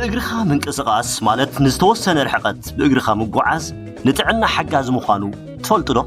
እግርኻ ምንቅስቓስ ማለት ንዝተወሰነ ርሕቐት ብእግርኻ ምጉዓዝ ንጥዕና ሓጋዚ ምዃኑ ትፈልጡ ዶ?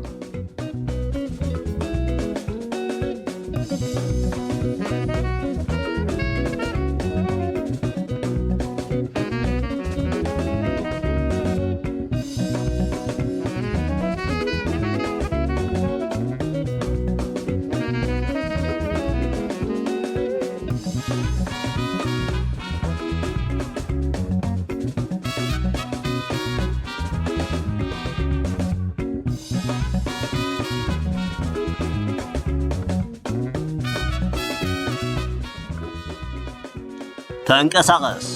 ተንቀሳቐስ።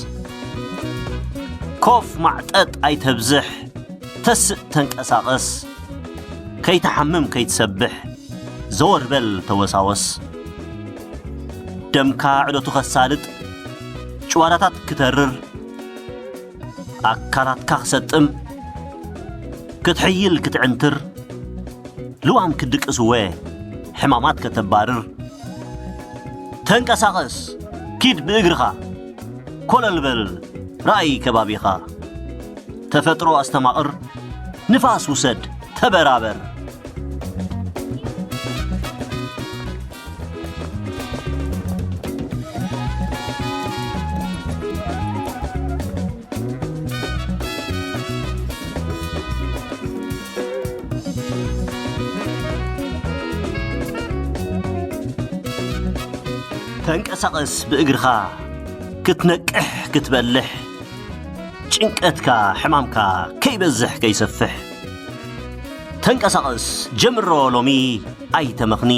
ኮፍ ማዕጠጥ ኣይተብዝሕ። ተስእ ተንቀሳቐስ። ከይትሓምም ከይትሰብሕ። ዘወር በል ተወሳወስ። ደምካ ዕደቱ ከሳልጥ። ጭዋዳታት ክተርር። ኣካላትካ ክሰጥም። ክትሕይል ክትዕንትር። ልዋም ክትድቅስ እወ፣ ሕማማት ከተባርር። ተንቀሳቐስ፣ ኪድ ብእግርኻ። ኮለል በል፣ ርኣይ ከባቢኻ። ተፈጥሮ ኣስተማቕር፣ ንፋስ ውሰድ፣ ተበራበር። ተንቀሳቐስ ብእግርኻ፣ ክትነቅሕ ክትበልሕ፣ ጭንቀትካ ሕማምካ ከይበዝሕ ከይሰፍሕ። ተንቀሳቐስ ጀምሮ ሎሚ ኣይተመኽኒ፣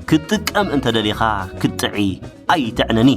ክትጥቀም እንተደሊኻ ክትጥዒ ኣይትዕነኒ።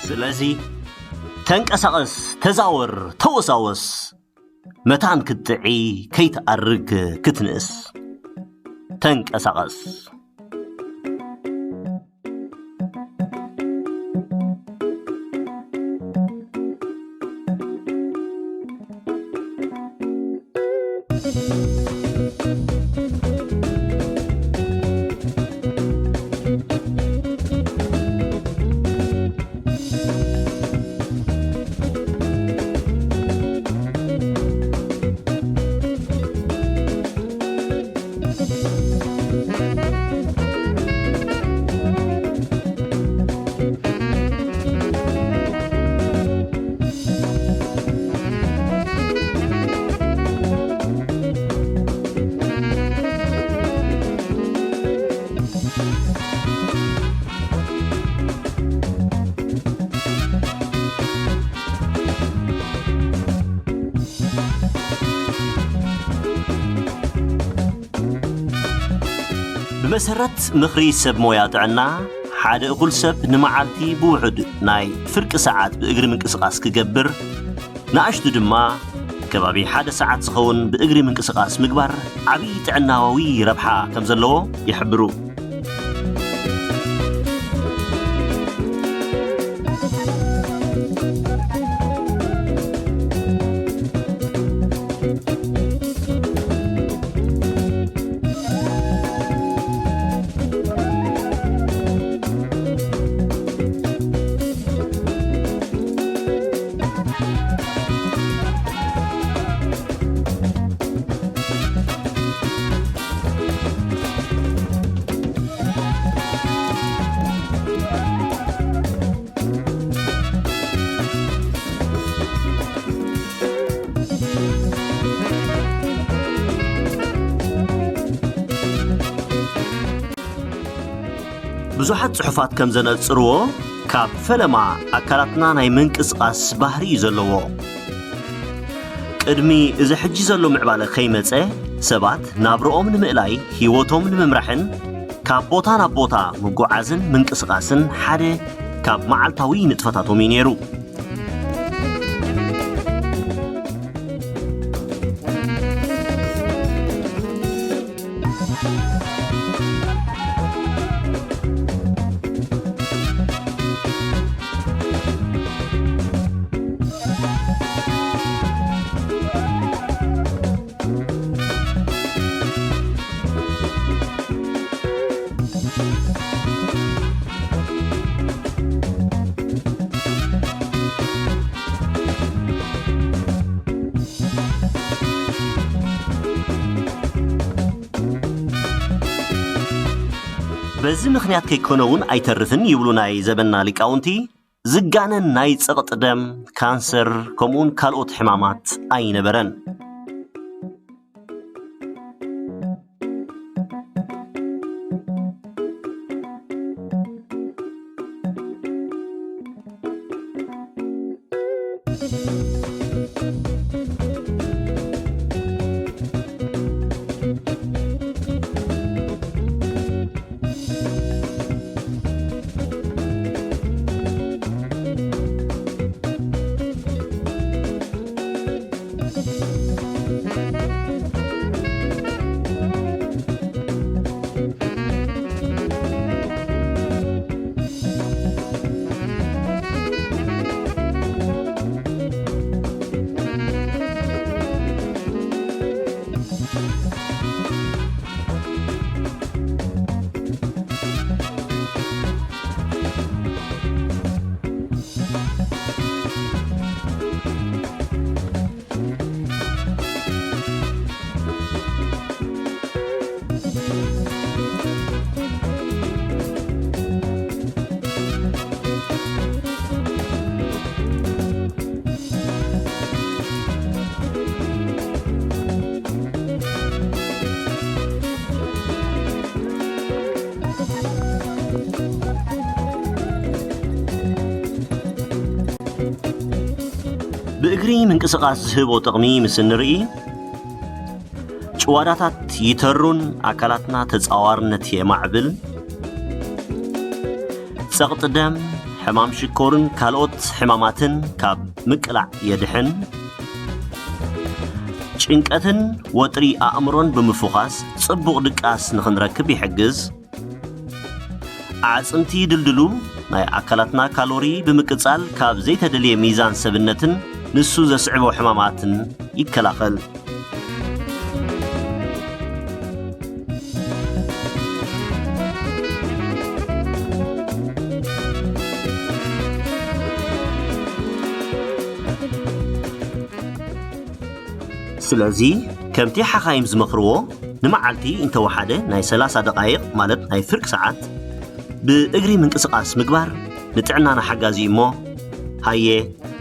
ስለዚ ተንቀሳቐስ፣ ተዛወር፣ ተወሳወስ። መታን ክትጥዒ ከይትኣርግ ክትንእስ። ተንቀሳቐስ። ብመሰረት ምኽሪ ሰብ ሞያ ጥዕና፣ ሓደ እኹል ሰብ ንመዓልቲ ብውሑድ ናይ ፍርቂ ሰዓት ብእግሪ ምንቅስቓስ ክገብር፣ ንኣሽቱ ድማ ከባቢ ሓደ ሰዓት ዝኸውን ብእግሪ ምንቅስቓስ ምግባር ዓብዪ ጥዕናዊ ረብሓ ከም ዘለዎ ይሕብሩ። ብዙሓት ጽሑፋት ከም ዘነጽርዎ፣ ካብ ፈለማ ኣካላትና ናይ ምንቅስቓስ ባህሪ እዩ ዘለዎ። ቅድሚ እዚ ሕጂ ዘሎ ምዕባለ ከይመጸ፣ ሰባት ናብርኦም ንምእላይ፣ ህይወቶም ንምምራሕን ካብ ቦታ ናብ ቦታ ምጉዓዝን ምንቅስቓስን ሓደ ካብ መዓልታዊ ንጥፈታቶም እዩ ነይሩ። በዚ ምኽንያት ከይኮነ እውን ኣይተርፍን ይብሉ ናይ ዘበንና ሊቃውንቲ። ዝጋነን ናይ ጸቕጢ ደም፣ ካንሰር፣ ከምኡውን ካልኦት ሕማማት ኣይነበረን። ብእግሪ ምንቅስቓስ ዝህቦ ጥቕሚ ምስ እንርኢ፣ ጭዋዳታት ይተሩን ኣካላትና ተጻዋርነት የማዕብል። ጸቕጢ ደም፣ ሕማም ሽኮርን ካልኦት ሕማማትን ካብ ምቅላዕ የድሕን። ጭንቀትን ወጥሪ ኣእምሮን ብምፍዃስ ጽቡቕ ድቃስ ንኽንረክብ ይሕግዝ። ኣዕጽምቲ ይድልድሉ፣ ናይ ኣካላትና ካሎሪ ብምቅጻል ካብ ዘይተደልየ ሚዛን ሰብነትን ንሱ ዘስዕቦ ሕማማትን ይከላኸል። ስለዚ፣ ከምቲ ሓኻይም ዝመኽርዎ፣ ንመዓልቲ እንተወሓደ ናይ ሰላሳ ደቓይቕ፣ ማለት ናይ ፍርቂ ሰዓት፣ ብእግሪ ምንቅስቓስ ምግባር ንጥዕናና ሓጋዚ እዩ እሞ፣ ሃየ፣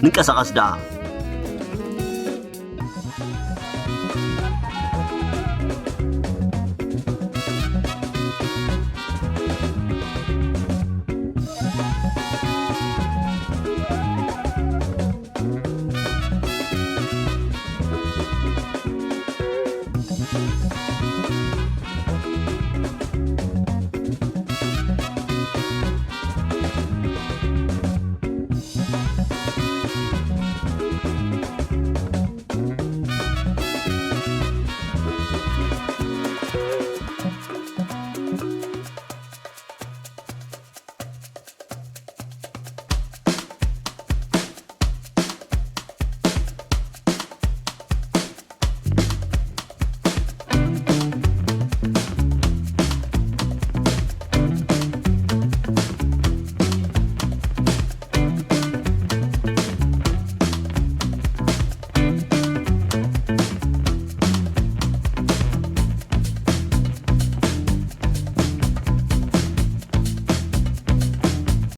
ንንቀሳቐስ ደኣ።